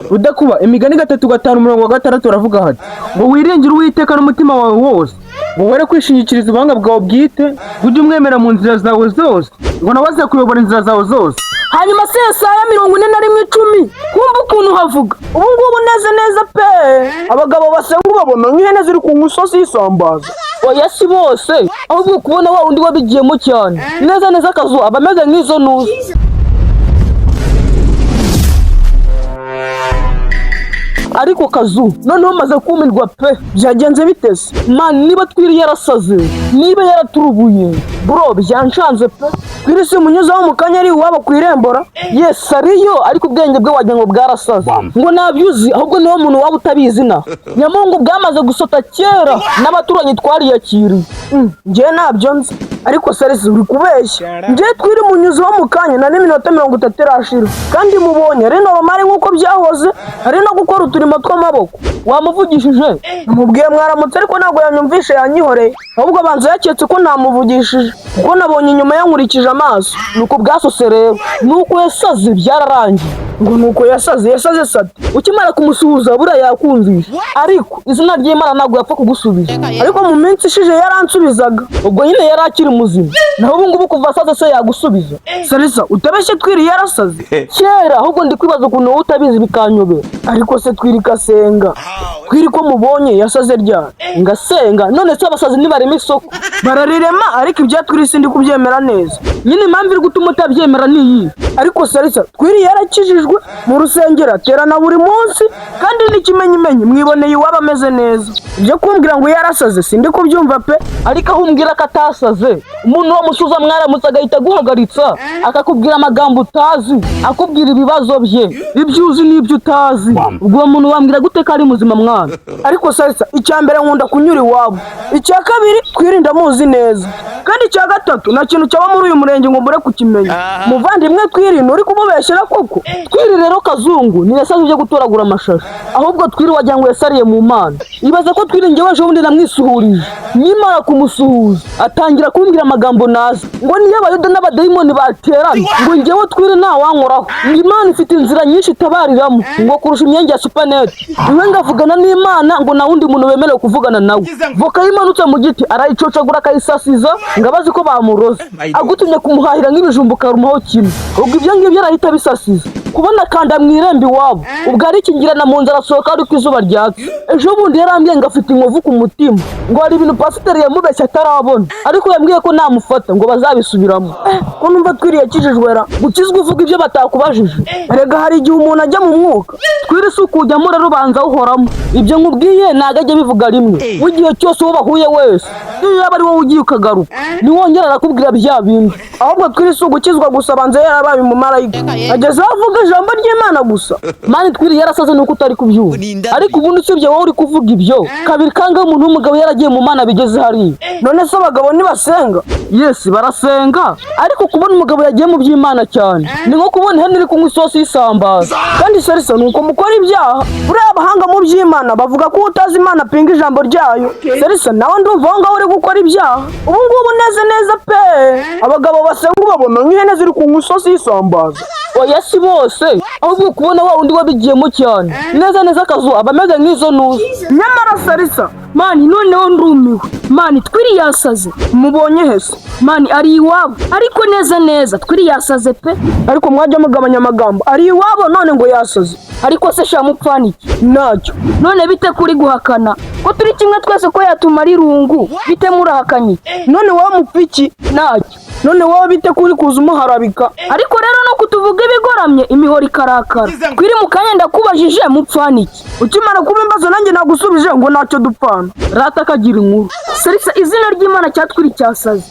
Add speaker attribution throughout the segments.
Speaker 1: Rudakuba, Imigani 3:5 umurongo wa 6 uravuga hati ngo wiringire Uwiteka n'umutima wawe wose, ngo were kwishingikiriza ubuhanga bwawe bwite, ujye umwemera mu nzira zawe zose, ngo nawe azakuyobora inzira zawe zose.
Speaker 2: Hanyuma se Yesaya 41:10, kumva ukuntu havuga.
Speaker 3: Ubu ngubu neza neza pe, abagabo basenga ubabona nk'ihene ziri ku musozi y'isambaza.
Speaker 2: Oya, si bose, ahubwo kubona wa wundi wabigiyemo cyane, neza neza akazu aba ameze nk'izo ntuzi. Ariko kazu, noneho maze kumirwa pe.
Speaker 3: Byagenze bitese?
Speaker 2: Man, niba Twiri yarasaze, niba yaraturubuye, bro, byanshanze pe.
Speaker 3: Twiri si umunyuzaho mu kanya ari iwabo ku irembora?
Speaker 2: Yes, ariyo, ariko ubwenge bwe wagira ngo bwarasaze. Ngo ntabyo uzi, ahubwo niwo muntu waba utabizi. Na nyamungu bwamaze gusota kera, n'abaturanyi twariyakiriye.
Speaker 3: Njyewe ntabyo nzi, ariko Sarisi uri kubeshya. Njyewe Twiri munyuzeho mu kanya na n'iminota 30 irashira, kandi mubonye ari normal nk'uko byahoze, ari no gukora uturimo tw'amaboko.
Speaker 2: Wamuvugishije?
Speaker 3: Namubwiye mwaramutse, ariko ntabwo yanyumvishe, yanyihoreye. Ahubwo banza yaketse ko ntamuvugishije, kuko nabonye inyuma yankurikije amaso.
Speaker 2: Nuko bwasose rero, nuko yasaze, byararangiye.
Speaker 3: Ngo nuko yasaze? Yasaze sate?
Speaker 2: Ukimara kumusuhuza buriya yakumvisha, ariko izina ry'Imana ntabwo yapfa kugusubiza.
Speaker 3: Ariko mu minsi ishize yaransubizaga.
Speaker 2: Ubwo nyine yari akiri muzima, naho ubu ngubu kuva asaze se yagusubiza?
Speaker 3: Sarisa, utabeshye, Twiri yarasaze?
Speaker 2: Kera. Ahubwo ndi kwibaza ukuntu wowe utabizi bikanyobera.
Speaker 3: Ariko se Twiri kasenga, Twiri ko mubonye yasaze ryari?
Speaker 2: Ngasenga? None se abasazi ntibarema isoko?
Speaker 3: Bararirema, ariko ibya Twiri sindi kubyemera neza.
Speaker 2: Nyine impamvu iri gutuma utabyemera ni iyi.
Speaker 3: Ariko Sarisa, Twiri yarakijijwe, mu rusengero aterana buri munsi, kandi n'ikimenyimenyi mwiboneye iwabo ameze neza. Ibyo kumbwira ngo yarasaze sindi kubyumva pe.
Speaker 2: Ariko aho umbwira ko atasaze, umuntu wamusuza mwaramutse agahita aguhagaritsa, akakubwira amagambo utazi, akubwira ibibazo bye, ibyo uzi n'ibyo utazi, ubwo uwo muntu wambwira gute ko ari muzima, mwana?
Speaker 3: Ariko Sarisa, icya mbere nkunda kunyura iwabo, icya kabiri twirinda muzi neza, kandi icya gatatu nta kintu cyaba muri uyu murenge ngo mbure kukimenya. Muvandimwe Twirinda uri kumubeshyera koko?
Speaker 2: Twiri rero kazungu ntiyasaze ibyo gutoragura amashashi, ahubwo Twiri wagira ngo yasariye mu Mana. Ibaza ko Twiri njyewe ejo bundi namwisuhurije, nimara kumusuhuza atangira kumbwira amagambo nazi, ngo niyo Abayuda n'abadayimoni baterana, ngo njyewe Twiri ntawankoraho, ngo Imana ifite inzira nyinshi itabariramo, ngo kurusha imyenge ya supanete iwe, ngavugana n'Imana, ngo nta wundi muntu wemerewe kuvugana nawe. Voka yimanutse mu giti arayicocagura akayisasiza, ngo abazi ko bamuroze. Agutumye kumuhahira nk'ibijumba ukarumaho kimwe, ubwo ibyo ngibyo arahita abisasiza. Kubona kanda mu irembo iwabo, ubwo arikingirana mu nzara, asohoka ariko izuba ryatse. Ejo bundi yarambwiye ngo afite inkovu ku mutima, ngo hari ibintu pasiteri yamubeshye atarabona, ariko yambwiye ko namufata ngo bazabisubiramo.
Speaker 3: Ko numva Twiri yakijijwe ra?
Speaker 2: Gukizwa uvuga ibyo batakubajije?
Speaker 3: Erega hari igihe umuntu ajya mu mwuka.
Speaker 2: Twiri si ukujyamo rero, ubanza awuhoramo. Ibyo nkubwiye ntabwo ajya abivuga rimwe, w'igihe cyose uwo bahuye wese, niyo yaba ari wowe ugiye ukagaruka, niwongera arakubwira bya bindi.
Speaker 3: Ahubwo Twiri si ugukizwa gusa, abanza yarabaye umumarayika, ageze aho avuga ijambo ry'Imana gusa.
Speaker 2: Man, Twiri yarasaze nuko utari kubyumva, ariko ubundi usibye wowe uri kuvuga ibyo, kabiri kangahe umuntu w'umugabo yaragiye mu Mana bigeze hariya?
Speaker 3: None se abagabo ntibasenga?
Speaker 2: Yes, barasenga, ariko kubona umugabo yagiye mu by'Imana cyane ni nko kubona ihene iri kunywa isosi y'isambaza.
Speaker 3: Kandi Sarisa, ni uko mukora ibyaha. Buriya abahanga mu by'Imana bavuga ko utazi Imana apinga ijambo ryayo. Sarisa, nawe ndumva aho ngaho uri gukora ibyaha. Ubu ngubu neza neza pe, abagabo basenga ubabona nk'ihene ziri ku musozi y'isambaza.
Speaker 2: Oya, si bose, ahubwo kubona wa wundi wabigiyemo cyane, neza neza akazu aba ameze nk'izo ntuzi.
Speaker 3: Nyamara Sarisa.
Speaker 4: Man, noneho ndumiwe. Man, Twiri yasaze.
Speaker 3: Mubonye hese?
Speaker 4: Man, ari iwabo, ariko neza neza Twiri yasaze pe.
Speaker 3: Ariko mwajya mugabanya amagambo. Ari iwabo none ngo yasaze?
Speaker 4: Ariko se sha, mupfana iki?
Speaker 3: Ntacyo.
Speaker 4: None bite kuri guhakana ko turi kimwe twese, ko yatumara irungu? Bite, murahakanye?
Speaker 3: None wowe mupfa iki?
Speaker 4: Ntacyo.
Speaker 3: None wowe bite kuri kuza umuharabika?
Speaker 4: Ariko rero no kutuvuga ibigoramye, imihoro ikarakara. Twiri mu kanya ndakubajije, mupfana iki?
Speaker 3: Ukimara kuba imbazo nanjye nagusubije ngo ntacyo dupfana.
Speaker 2: Rata akagira inkuru.
Speaker 4: Serisa, izina ry'Imana cyatwiri cyasaze.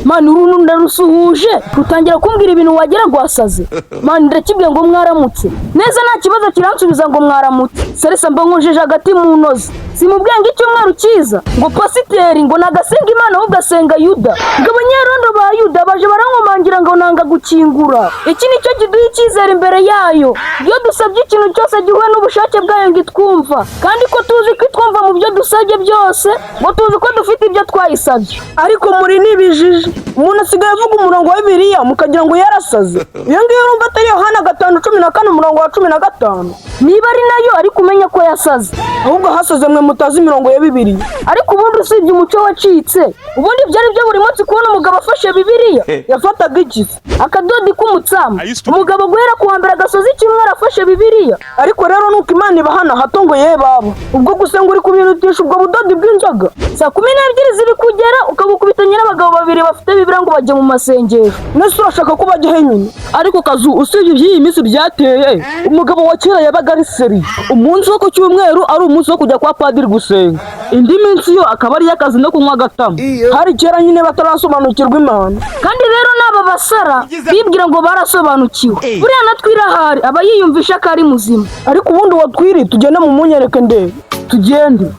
Speaker 4: Man, uruntu ndarusuhuje rutangira kumbwira ibintu wagira ngo wasaze. Man, ndakibwiye ngo mwaramutse neza, nta kibazo, kiransubiza ngo mwaramutse. Serisa, mba nkojeje hagati mu ntozi, simubwiye ngo icyumweru cyiza, ngo pasiteri ngo nagasenga Imana ahubwo asenga Yuda, ngo abanyerondo ba Yuda baje barankomangira ngo nanga gukingura. Iki nicyo kiduha icyizere imbere yayo: iyo dusabye ikintu cyose gihuye n'ubushake bwayo, ngo itwumva, kandi ko tuzi ko itwumva mu byo dusabye byose, ngo tuzi ko dufite ibyo twayisabye.
Speaker 3: Ariko muri n'ibijiji. Umuntu asigaye avuga umurongo wa Bibiliya mukagira ngo yarasaze. Iyo ngiyo urumva atari Yohana 5:14 umurongo wa 15?
Speaker 4: Niba ari nayo, ariko umenya ko yasaze.
Speaker 3: Ahubwo hasaze mwe mutazi imirongo ya Bibiliya.
Speaker 4: Ariko ubundi usibye umuco wacitse, ubundi byari byo buri munsi kubona umugabo afashe Bibiliya.
Speaker 3: Yafataga iki se?
Speaker 4: Akadodi k'umutsama. Umugabo guhera ku wa mbere agasoza icyumweru afashe Bibiliya.
Speaker 3: Ariko rero nuko Imana ibahana hato ngo ye babo. Ubwo gusenga uri kubirutisha ubwo budodi bw'inzoga.
Speaker 4: Saa 12 ziri kugera ukabukubitanye n'abagabo babiri bafite Bibiliya ngo bajye mu masengesho.
Speaker 3: Nese urashaka ko bajya he nyine?
Speaker 2: Ariko kazu, usibye iby'iyi minsi byateye, umugabo wa kera yabaga ari sérieux. Umunsi wo ku cyumweru ari umunsi wo kujya kwa padiri gusenga, indi minsi yo akaba ari iy'akazi no kunywa agatama.
Speaker 3: Hari kera nyine batarasobanukirwa Imana.
Speaker 4: Kandi rero n'aba basara bibwira ngo barasobanukiwe, buriya natwe irahari aba yiyumvisha ko ari muzima.
Speaker 3: Ariko ubundi watwiri tugende mu munyereke ndebe.
Speaker 2: Tugende.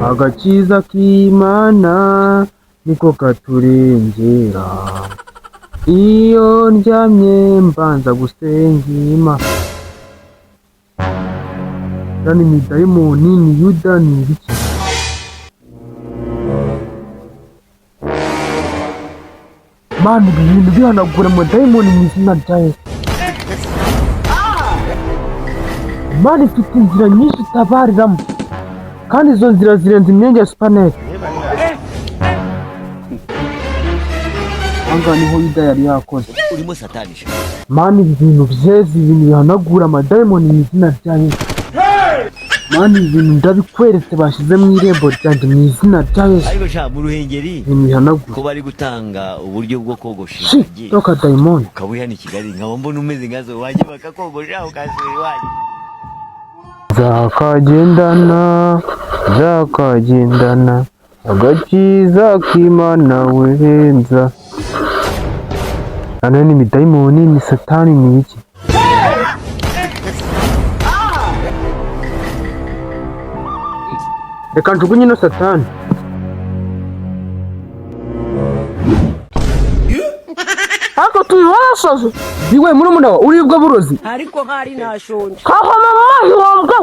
Speaker 1: Agakiza k'Imana niko katurengera. Iyo ndyamye mbanza gusenga Imana. Ni midayimoni, ni Yuda, ni ibiki? Mana, ibi bintu bihanagura amadayimoni mu izina rya Yesu. Imana ifite inzira nyinshi itabariramo, kandi izo nzira zirenze imyenge ya supanete. Ahangaha niho Yuda yari yakoze.
Speaker 5: Urimo satanisha.
Speaker 1: Mana, ibi bintu byeze, ibintu bihanagura amadayimoni mu izina rya Yesu. Mana, ibi bintu ndabikweretse bashyize mu irembo ryanjye mu izina rya Yesu.
Speaker 5: Ariko sha, mu Ruhengeri
Speaker 1: Ibintu bihanagura.
Speaker 5: ko bari gutanga uburyo bwo kogosha
Speaker 1: Shi,
Speaker 5: ingagi,
Speaker 1: toka dayimoni.
Speaker 5: ukaba uri hano i Kigali nkaba mbona umeze nkazo, wajya bakakogosha ukasubira iwanyu.
Speaker 1: Nzakagendana, nzakagendana agakiza k'Imana wenza. Hano ni imidayimoni, ni satani, ni iki? Reka njugunye ino satani.
Speaker 3: Ariko turi warasaze.
Speaker 1: Iwe murumuna wa uribwa burozi.
Speaker 6: Ariko hari ntashonje.
Speaker 3: Kahoma mu mazi wambwa.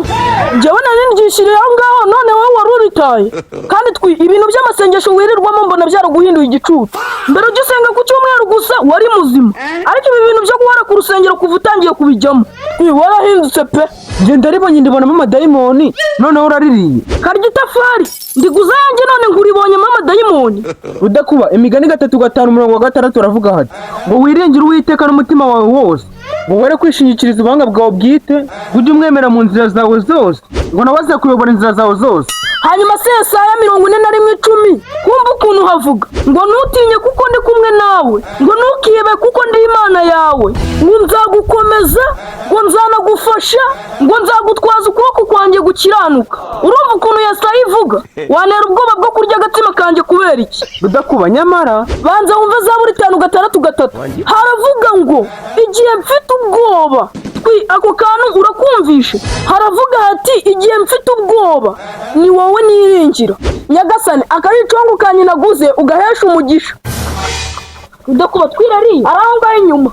Speaker 3: Njyewe nari ndyishyiriye aho ngaho, none wowe wari uritaye. Kandi twi ibintu by'amasengesho wirirwamo mbona byaraguhinduye igicucu. Mbere ujya usenga ku cyumweru gusa wari muzima, ariko ibi bintu byo guhora ku rusengero kuva utangiye kubijyamo, twi warahindutse pe.
Speaker 1: Njye ndaribonye, ndibonamo amadayimoni, noneho uraririye.
Speaker 3: Karya itafari ndiguza yanjye none nkuribonyemo amadayimoni.
Speaker 1: Rudakuba, imigani 3:5 umurongo wa 6 uravuga hati ngo wiringire Uwiteka n'umutima wawe wose, ngo were kwishingikiriza ubuhanga bwawe bwite, ngo ujye umwemera mu nzira zawe zose, ngo nawe azakuyobora inzira zawe zose.
Speaker 3: Hanyuma se Yesaya 41:10, kumva ukuntu havuga ngo ntutinye kuko ndi kumwe nawe, ngo ntukihebe kuko ndi Imana yawe, ngo nzagukomeza, ngo nzanagufasha, ngo nzagutwaza ukuboko kwanjye gukiranuka. Urumva ukuntu Yesaya ivuga? Wantera ubwoba bwo kurya agatsima kanjye kubera iki?
Speaker 1: Rudakuba, nyamara
Speaker 3: Banza wumve Zaburi 5:6-3, haravuga ngo igihe mfite ubwoba. Twi ako kantu urakumvishe? Haravuga hati igihe mfite ubwoba ni wowe niringira. Nyagasani, akaricongo kanjye naguze ugahesha umugisha.
Speaker 4: Udakuba, twirariye.
Speaker 3: Ari aho ngaho inyuma.